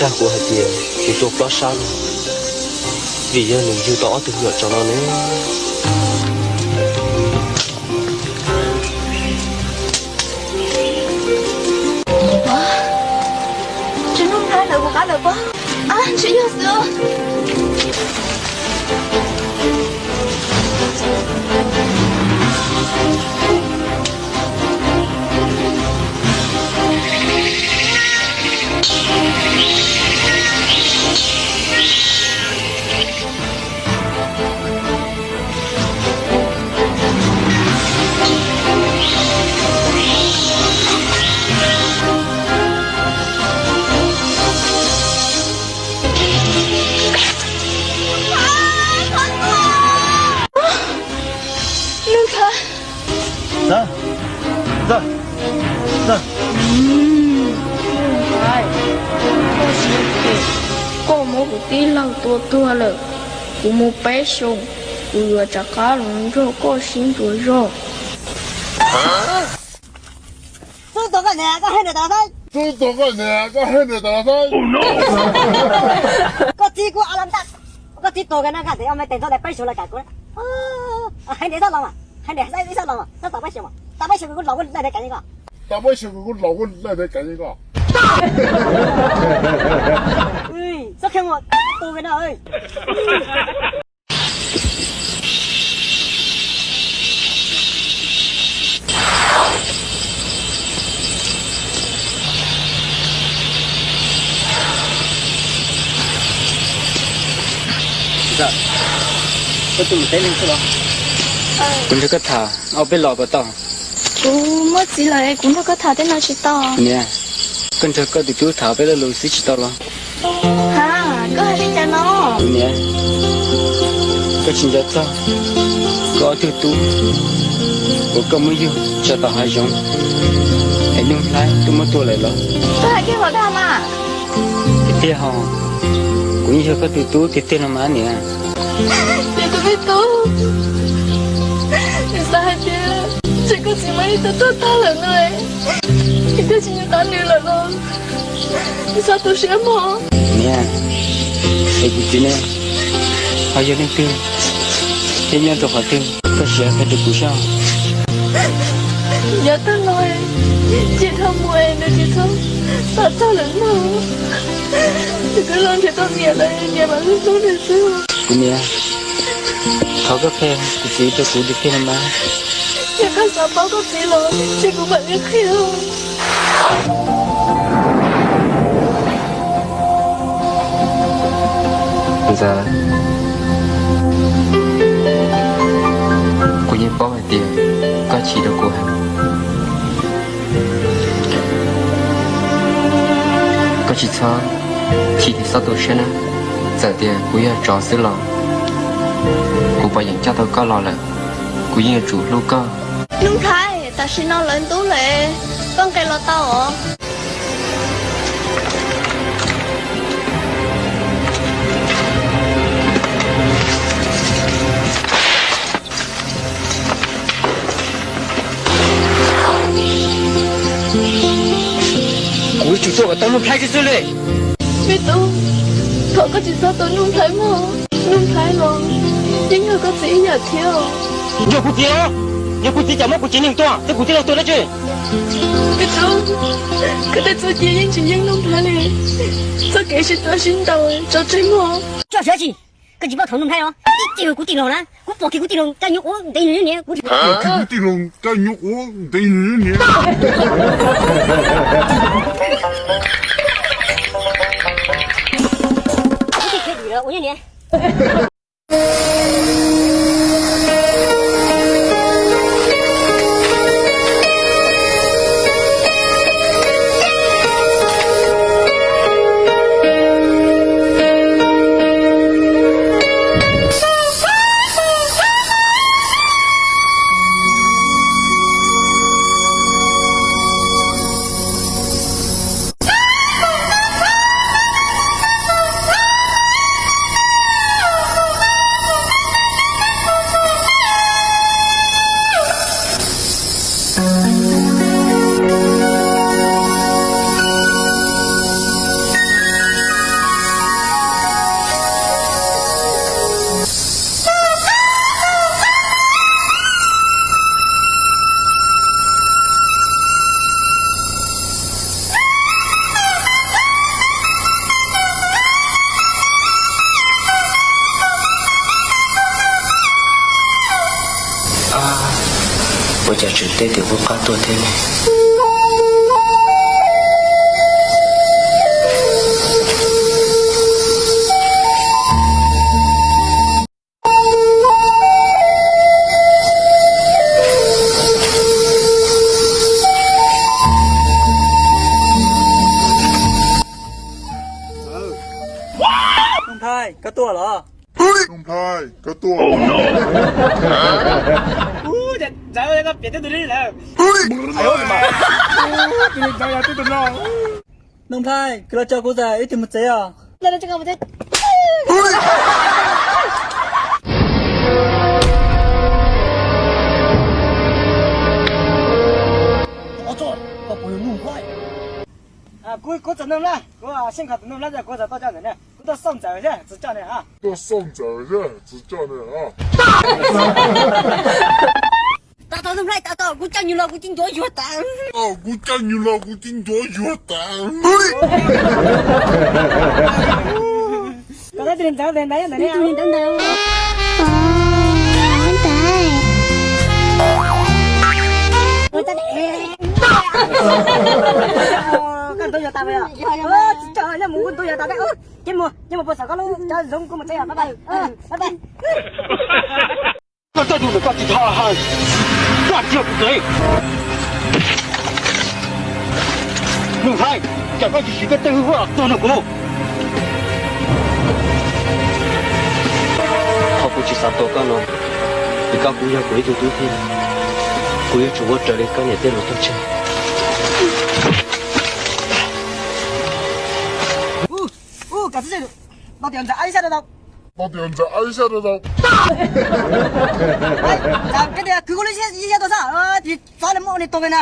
Kuv hais tias kuv tua plaub sab no, vim yog nws yug tau ob tug me nyuam tsov no ne. Tsis nug nqaij lawm, kuv qab lawm pob. Ab, tsis yog xwb. Nuj Nplhaib. Nuj Nplhaib, koj muab kuv tij laug tua tuag lawm. Kuv mus peb xyoos, kuv yuav rov qab los nrog koj sib ntsuas zog. Txhob tua koj niam, koj hais nws tas los xwb. Txhob tua koj niam, koj hais nws tas los xwb. Koj txiv kuv a la ntaj, koj txiv tua koj na, kaj tes ob me tes txhob daim peb xyoos los kam kuv. Hais nws txhob los mas, hais nws txhob los mas, txhob tau peb xyoos mas, tau peb xyoos kuv los kuv laij tes kam yeej koj. Tau peb xyoos kuv los kuv laij tes kam yeej koj. Txhob qhia mus tua koj na. Kuv nrog koj tham ob peb lo puas tau? Kuv muaj txiv lawm, kuv nrog koj tham tej no tsis tau. Niam, koj nrog koj tus tub tham ob peb lo lus xwb tsis tau los? Ha, koj hais li cas no? Niam, koj tsis nco txog koj ob tug tub uas koj muab yug tso tom hav zoov es Nuj Nplhaib twb muab tua lawm los? Koj hais kiag los dag mas. Tiag tiag hos, kuv yeej yog koj tus tub tiag tiag no mas niam. Ces tus me tub, nws xav hais tias ntshe koj txiv muab nws tua tuag tag lawm no, nws thiaj tsis nco qab nws lawm los? Nws xav tu siab mog. Niam, es kuv txiv ne, ho yog leej twg thiab nyob rau qhov twg, koj sim qhia rau kuv saib. Yav tag no, ces dhau mus nws tsis txhob xav txog lawm mog. Nws twb los nrhiav tau niam lawm, niam mam hlub hlub nws xwb. Kuv niam, thov koj qhia kuv txiv rau kuv tiag tiag no mas. Yog koj xav paub koj txiv los ces kuv mam li qhia. Ntxawm, kuv yeej paub hais tias koj chim rau kuv heev. Koj tsis txhob chim thiab txhob tu siab na. Txawm tias kuv yog tsov xwb los kuv pom yeem coj tau koj los lawm, kuv yeej yuav tsum hlub koj. Nuj Nplhaib, tam sim no lawv ntub lawm, koj nqes los tau os. Kuv yuav tsum tua kom tau Nuj Nplhaib xwb xwb li. Me tub, thov koj tsis txhob tua Nuj Nplhaib mog. Nuj Nplhaib los yeej yog koj txiv ib yam thiab. Yog kuv txiv los, yog kuv txiv cas muab kuv txiv neeg tua, thiab kuv txiv los tua dab tsi? Me tub, koj tej txuj ci yeej tsis yeej Nuj Nplhaib li. Txoj kev sib tua sib ntaus tso tseg mog. Tso tseg dab tsi? Koj tsis paub thaum Nuj Nplhaib los tib txij kuv tij laug na, kuv pom kiag kuv tij laug kab nyuv quav ntev nws niam, kuv tsis paub kiag kuv tij laug kab nyuv quav ntev nws niam. Kuv tij khiav dim los ua nyob niam. Ua cas tseem teb tim qub qab tuaj thiab ne? Nuj Nplhaib, koj tuaj los? Nuj Nplhaib, koj tuaj los? Nuj Nplhaib, koj los tso kuv txais ib tug mus tsev os. Kuv, kuv txawm Nuj Nplhaib, kuv Xeeb Khas tus Nuj Nplhaib, kuv txawm tuaj coj ntawm ne, kuv tuaj xauj ntxawm thiab txawm coj ne. Tuaj xauj ntxawm thiab txawm coj ne. Tau tau Nuj Nplhaib, tau tau, kuv coj nws los kuv tsis ncuav yuav tas. Kuv coj nws los kuv tsis ncuav yuav tas. Koj tus niag ntxawm ntawd ntawd ntawd ntawd. Koj ntuav yuav tas, tsis tso nyob mus kuv ntuav yuav tas. Cia mus, cia mus puag saum koj lub cov zoov kuv mus tsev os, bye bye. Koj txawj tus ntawm koj tsis tau ha, koj tsis yog kuv txiv. Nuj Nplhaib, cas koj tsis siv koj tej hwj huam tuaj nrog kuv? Qhov kuv tsis xav tua koj no, vim koj kuj yog kuv ib tug tub thiab, kuv yuav tsum ua raws li koj niam tej lus tuag tseg. Ua cas tib tug ntxawm ab ib sab rau tau. Ua cas ntxawm ab ib sab rau tau. Ntxawm, koj tias kwv kuv lub ib sab rau txog, tsis txhob li muaj ua li tuag li na.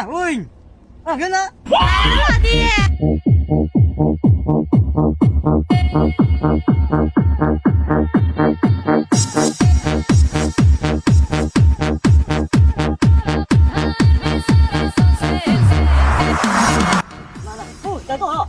Nyob hov, cas kuv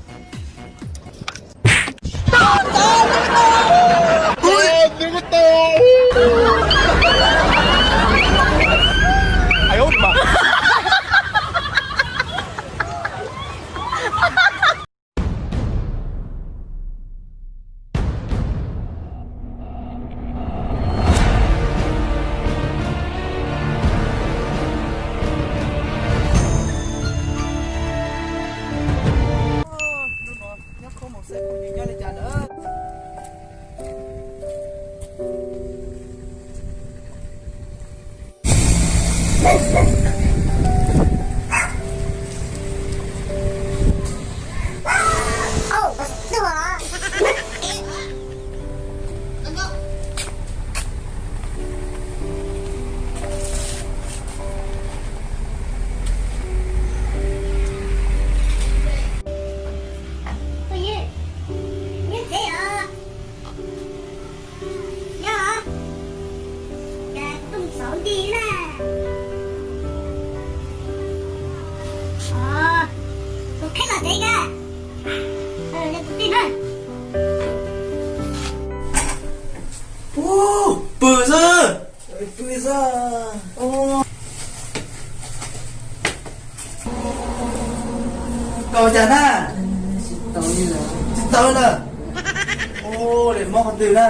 tuaj mus xauv nti na. Os, kuv khib los tsev kag. Yog tus tij na. Ub, pw xwb. Pw xwb. Koj ua cas na? Tsis tau li lawm. Ub, li mob qhov twg na?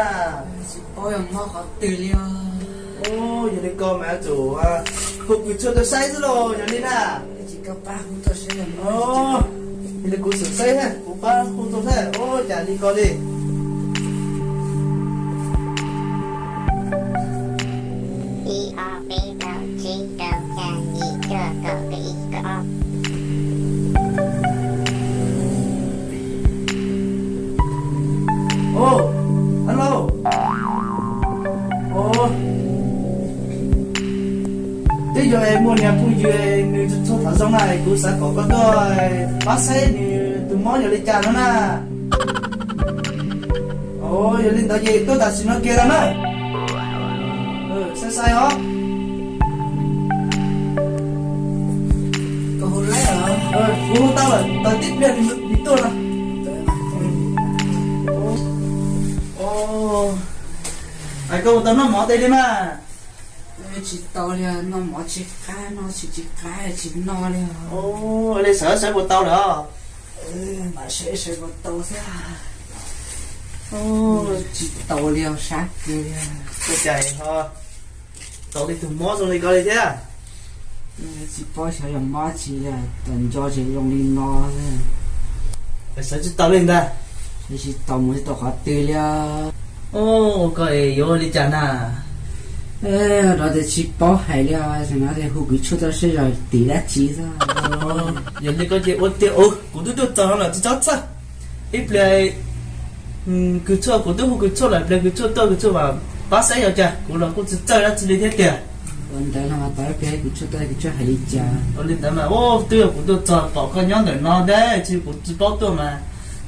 Tsis paub yog mob qhov twg li os. Ub, yog li koj mas yuav tsum hu pw tsuag rau saib xwb los yog li na. Tsis koj pab hu tsuag saib. Yog li kuv xub saib, kuv pab hu tsuag saib. Ub, cas li koj li. Ib ob peb plaub tsib rau xya yim cuaj kaum ib kaum ob. Ub, alo. Ub, twb yog es muaj niag phooj ywg nws tsis txog thaum zoo na, kuv xav kom koj tuaj pab saib nws tus mob yog li cas no na. Yog li ntawd ces tuaj tam sim no kiag los na. Sai sai os. Kuv hu tau lawm, tos tib pliag nws tuaj no. Koj ua tau noj mov tes li mas. Tsis tau li, noj mov tsis qab, noj tsis tsis qab, tsis noj li. Ua li sawv sawv puas tau lawm? Mam sawv sawv puas tau thiab. Tsis tau li, sab kiag li. Ua cas ho tau li tus mob zoo li ko li thiab? Tsis paub xyov yog mob tsi li, tas nco tseem zoo li no. Sawv tsis tau li ntag. Tsis tau mus tsis tau qhov twg li. Ua ko es yuav ua li cas na? Rau tias tsis paub hais li, tam no tias hu kwv tshuaj tuaj seb yog tim dab tsi xwb. Yog li ko ces ua tiag, kuv twb tuaj txog no lawm tsis txhob txhawj. Ib pliag kwv tshuaj, kuv twb hu kwv tshuaj lawm, pliag kwv tshuaj tuaj kwv tshuaj mam pab saib yog cas, kuv los kuj tsis txawj dab tsi li thiab tiag. Ua ntawd los mas tau ib pliag kwv tshuaj tuaj kwv tshuaj hais li cas. Ua li ntawd mas, twb yog kuv tuaj txog pom koj nyob ntawm no ntag, tsis kuv tsis paub tuaj mas,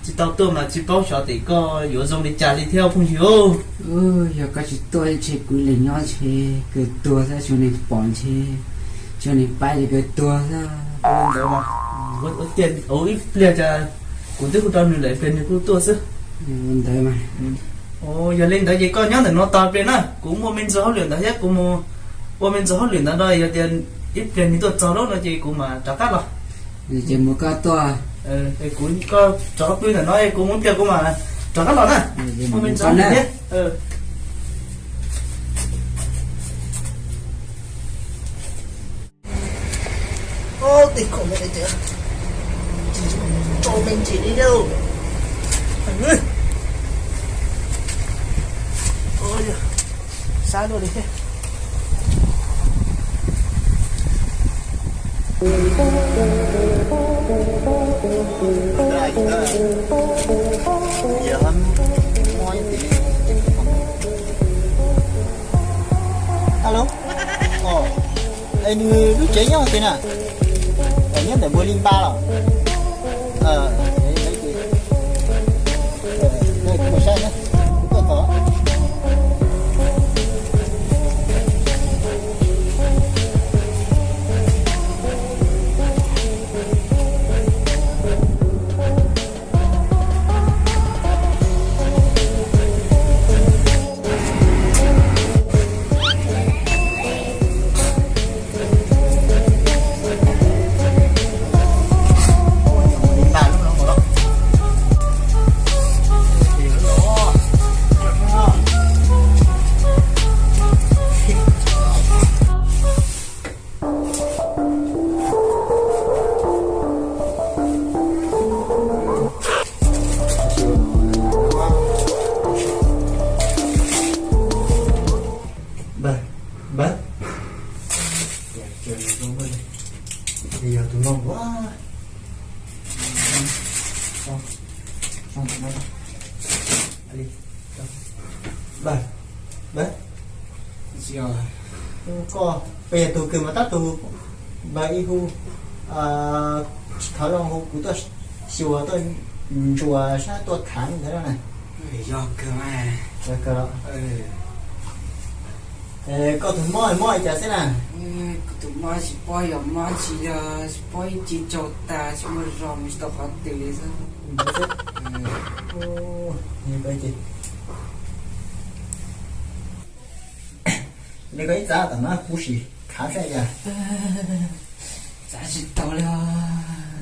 tsis tau tuaj mas tsis paub xyov tias koj yuav zoo li cas li thiab phooj ywg. Yog koj tsis tuaj ntshe kuv li nyob ntshe kawg tuag xwb, tsis muaj neeg pom ntshe, tsis muaj neeg pab ces kawg tuag xwb. Ua ntawd mas, ua tiag, ua ib pliag cas kuv twb hu rau nws lawm, ib pliag nws kuj tuaj xwb. Ua ntawd mas. Yog li ntawd ces koj nyob ntawm no tos pliag na, kuv muaj me ntsis hauj lwm ntawd thiab, kuv mus ua me ntsis hauj lwm ntawd no, yog tias ib pliag nws tuaj txog lawm no ces kuv mam rov qab los. Ces mus koj tuaj. Kuv, koj rov qab pw ntawm no, kuv mus ib pliag kuv mam rov qab los na. Muaj me ntsis hauj lwm thiab. Tej khoom no tias tsis tso me ntsis li lauj. Sab luaj li thiab. Alo, nws lub tsev nyob twg na? Nyob ntawm Npua Li Npa los? Kuv tuaj txog. Npawg, npawg, yog tus no ua. Npawg, npawg, koj peb yog tus kws mas tab tus npawg ib hu tsis thov zoo hu kuv tuaj xyuas tuaj ntsuas sab tuaj khav ntawd na. Yog kawg mas. Koj tus mob mob li cas xwb na? Kuv tus mob tsis paub yog mob tsis yog, tsis paub ib ce tsaug tas, tsis muaj zog mus tsis tau qhov twg li xwb. Li koj ib txav tom no kuv sim khav saib cas. Txav tsis tau li.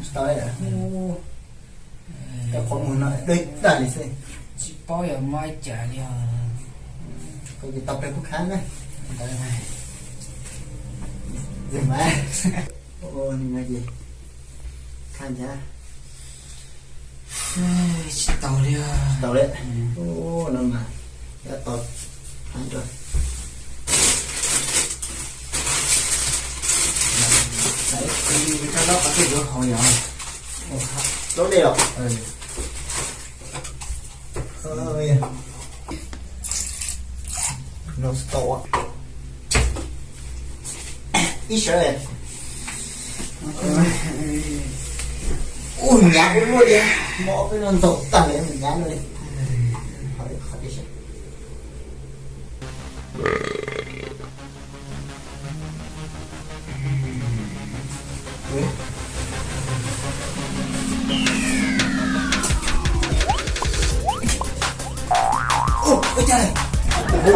Tsis tau li. Cov qhov muag no dawb dag li xwb. Tsis paub yog mob cas li os. Koj tsis tau pliag kuv khav na. Ntawd mas. Mas. Ua li no ces khav ncaj. Tsis tau li. Tsis tau li. Ua no mas, yog tau khav rau. Saib, rau lub qhov twg yuav haus yom? Lub dej los? No tsis tau. Ib sawv. Ub, nyav ua luaj li, mob peb no ntxaug tag li, nyav luaj li. Ua cas? Tus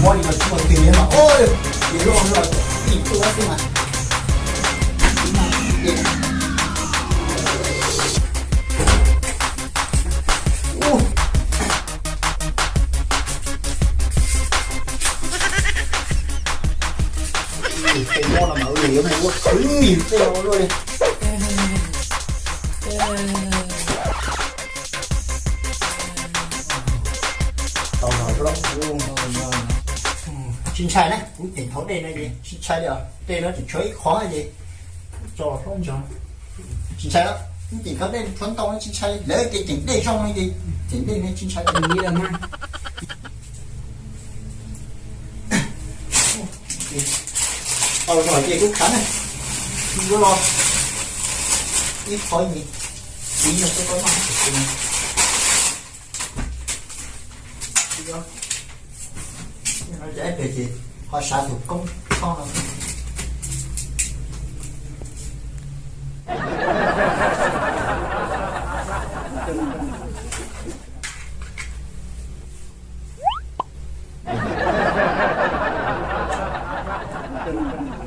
mob no mas ua li yuav mus ua khwv nws tej no luaj li. Tau no los, tsis ntshai na, kuv ceem thauv dej no ces tsis ntshai li os. Dej no tseem tshuav ib qho ces tso hlob ntso. Tsis ntshai lawm, kuv ceem thauv dej tshuav ntau no tsis ntshai, lawv tias ceem dej zoo no ces ceem dej no tsis ntshai li lawm na. Tau zog ces kuv khav na, kuv yuav los ib qho ntsis, kuv yog xwb koj noj. Ho sav tus koob tshoj no.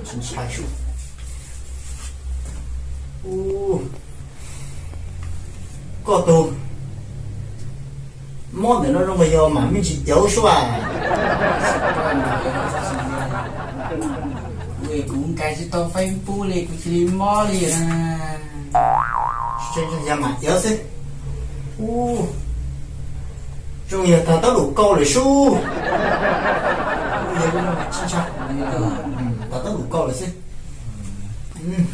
Tsis ntshai sub. Koj tus mob ntawm no zoo nkaus yog mam me ntsis cauv sub as. Kuv nkag tsis tau Facebook li kuv cia li mob li na. Yog mam cauv xwb. Ub, zoo yog tag tab lus kaus lawm sub. Tsis ntshai, tag tab lus kaus lawm xwb.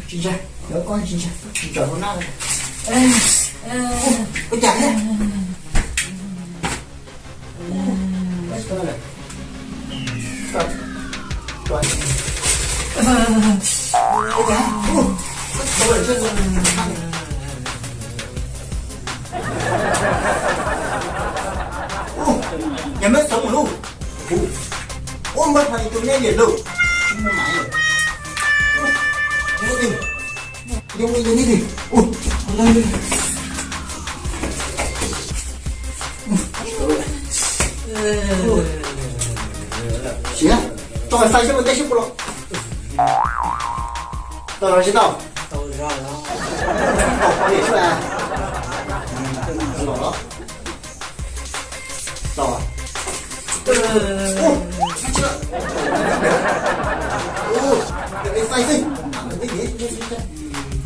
Tsis ntshai, cov koj tsis ntshai, tsis ntshai hauv nab. Ua cas thiab? Yog meb xov mus lub, ua npawg thaum tus nej liam lus, tsis muaj mam li. Yog ua yog nej twg? Siav, tso fais saib ua teb saib puas los. Tau los tsis tau? Tau zog los. Tau qhov niam sub a. Los los. Tau. Ua, fais xwb.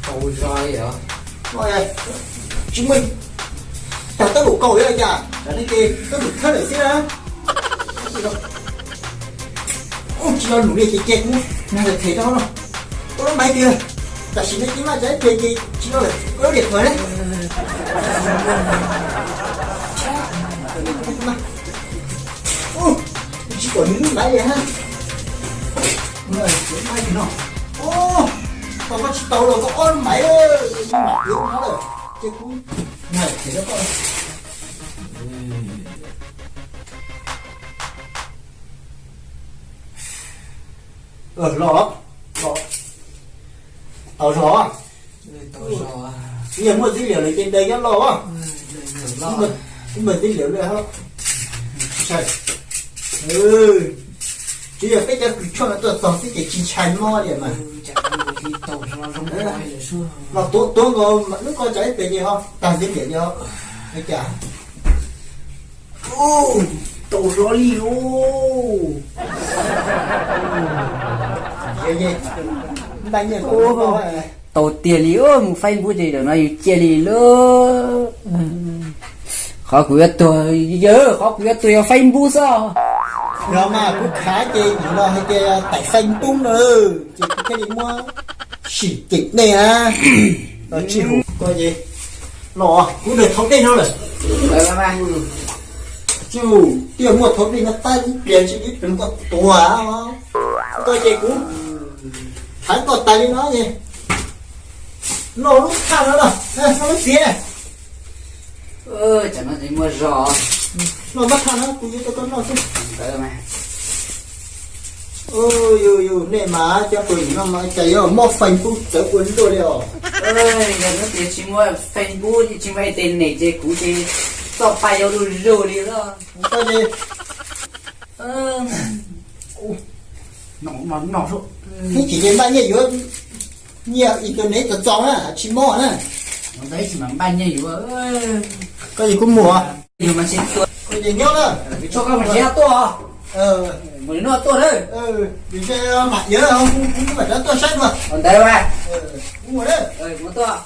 Tau zog li os. Tsis muaj, tag tab lus kaus li cas, tag ne ces tab lus thawb lawm xwb na. Ub, tsis lo lus li ces cia kuv nag them rau no. Koj lub maiv tiag, tam sim no cia maj tsa ib pliag ces tsis lo lawm, koj lub diam thuam ne. Ub, tsis pom nws lub maiv li hab. Maiv no. Ub, tau koj tsis tau los koj ob lub maiv, lub maiv tiav no lawm ces kuv nag them rau koj. Los, los, tau zog. Yog muaj txiv liam lawm ces daws nyob los. Kuv muaj txiv liam lawm hab. Tsis yog peb cov kws tshuaj no tuaj txog xwb ces tsis ntshai mob li mas. Los tuav tuav nkaus lub ko tsam ib pliag ces ho tag txiv liam li ho. Ua cas tau zog li lauj. Tau tiag li, mus Facebook ces zaum no yus cia li lauj. Qhov kuv yuav tuag, yawg, qhov kuv yuav tuag yog Facebook xwb. Yog mas kuv khav ces nim no hais tias taim Facebook na, ces kuv thiaj li muab sim ceem dej na. Tsis hum ko ces los kuv daws thauv dej no lawm. Tsis hum, twb yog muaj thauv dej no tab ib pliag tsis ib pliag koj tuag. Koj ces kuv thaiv koj tas li no ces noj lub thaj no los, noj lub txiav. Tam no muaj zog. Noj lub thaj no kuv yuav tau koj noj xwb. Yus, yus, nej mas cov hluas nim no mas cas yuav muaj Facebook txawv ua luaj li os. Yog tias tsis muaj Facebook, tsis muaj internet ces kuv ces txoj pa yuav du zug li lawm. Ib chim ces npaj nyiaj yuav, nyiaj internet txog txog na, tsis mob na. Ntawd ib chim mas npaj nyiaj yuav. Koj ces kuv mus. Yus mas tsis tuaj. Koj ces nyob na. Tso koj mus tsev tuaj. Mus noj tuaj na. Mam yuav, kuv mam rov tuaj saib dua. Ntawd mus na. Mus tuaj.